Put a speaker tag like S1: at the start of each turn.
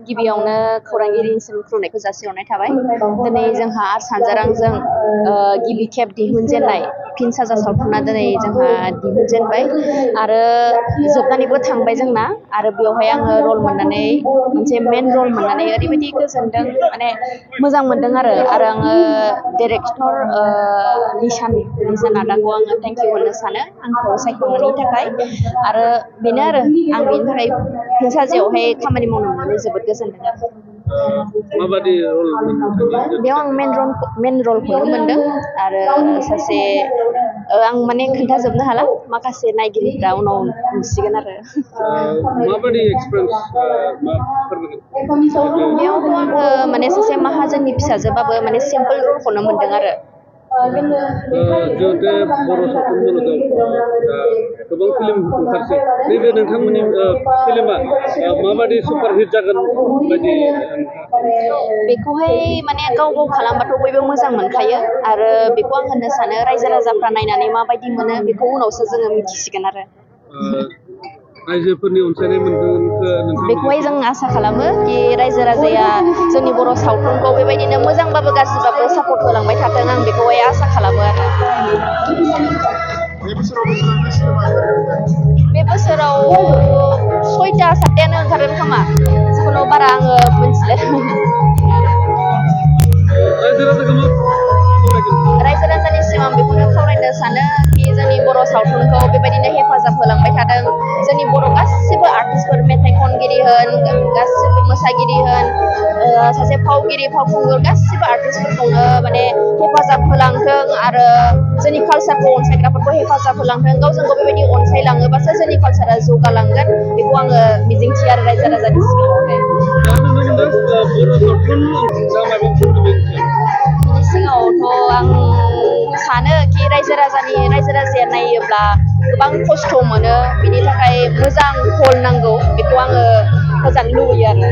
S1: गिबियावनो खौरांगिरिनिसिम खुलुमनायखौ जासिहरनाय थाबाय। दिनै जोंहा आर्ट्स हानजारांजों गिबि खेब दिहुनजेननाय फिन साजा सावथुना दिनै जोंहा दिहुनजेनबाय आरो जोबनानैबो थांबाय जोंना आरो बेवहाय आङो रल मोननानै मोनसे मेन रल मोननानै ओरैबायदि गोजोनदों माने मोजां मोनदों आरो आङो डाइरेक्टर लिसान आदाखौ आङो थेंक इउ होननो सानो आंखौ सायख'नायनि थाखाय आरो बेनो आरो आं बेनि थाखाय फिन साजायावहाय खामानि मावनो मोननानै जोबोद गोजोनदों आरो
S2: माबादि रल
S1: बेयाव आं मेन रलखौनो मोनदों आरो सासे आं माने खोन्थाजोबनो हाला माखासे नायगिरिफ्रा उनाव नुसिगोन आरो
S2: माबादि एक्सपिरियेन्स मा फोरमायगोन
S1: बेयावथ' आङो माने सासे माहाजोननि फिसाजोबाबो माने सिम्पोल रलखौनो मोनदों आरो
S2: जिहेतु बर' सावथुन मुलुगाव गोबां फिल्म ओंखारसै नैबे नोंथांमोननि फिल्मा माबादि सुपारहिट जागोन बायदि
S1: बेखौहाय माने गाव खालामबाथ' बयबो मोजां मोनखायो आरो बेखौ आं होननो सानो रायजो राजाफ्रा नायनानै माबायदि मोनो बेखौ उनावसो जोङो मिथिसिगोन आरो
S2: रायजोफोरनि अनसायनाय मोनगोनखौ
S1: बेखौहाय जों आसा खालामो कि रायजो राजाया जोंनि बर' सावथुनखौ बेबायदिनो मोजांबाबो गाज्रिबाबो सापर्ट होलांबाय थाथों आं बेखौहाय आसा खालामो आरो बे बोसोराव 6टा 7टायानो ओंखारगोन खोमा जिखुनु बारा आङो मिथिला रायजो राजानिसिम आं बेखौनो खावलायनो सानो कि जोंनि बर' सावथुनखौ बेबायदिनो हेफाजाब होलांबाय थादों जोंनि बर' गासिबो आर्टिस्टफोर मेथाइ खनगिरि होन गासिबो मोसागिरि होन सासे फावगिरि फावखुंगुर गासिबो आर्टिस्टफोरखौनो माने हेफाजाब होलांथों आरो जोंनि कालसारखौ अनसायग्राफोरखौ हेफाजाब होलांथों गावजों गाव बेबायदि अनसायलाङोबासो जोंनि कालसारा जौगालांगोन बेखौ आङो मिजिंथियो आरो रायजो राजानि सिगाङावहाय बिनि सिगाङावथ' आं सानो कि रायजो राजाया नायोब्ला गोबां खस्थ' मोनो बिनि थाखाय मोजां हल नांगौ बेखौ आङो होजानो लुबैयो आरो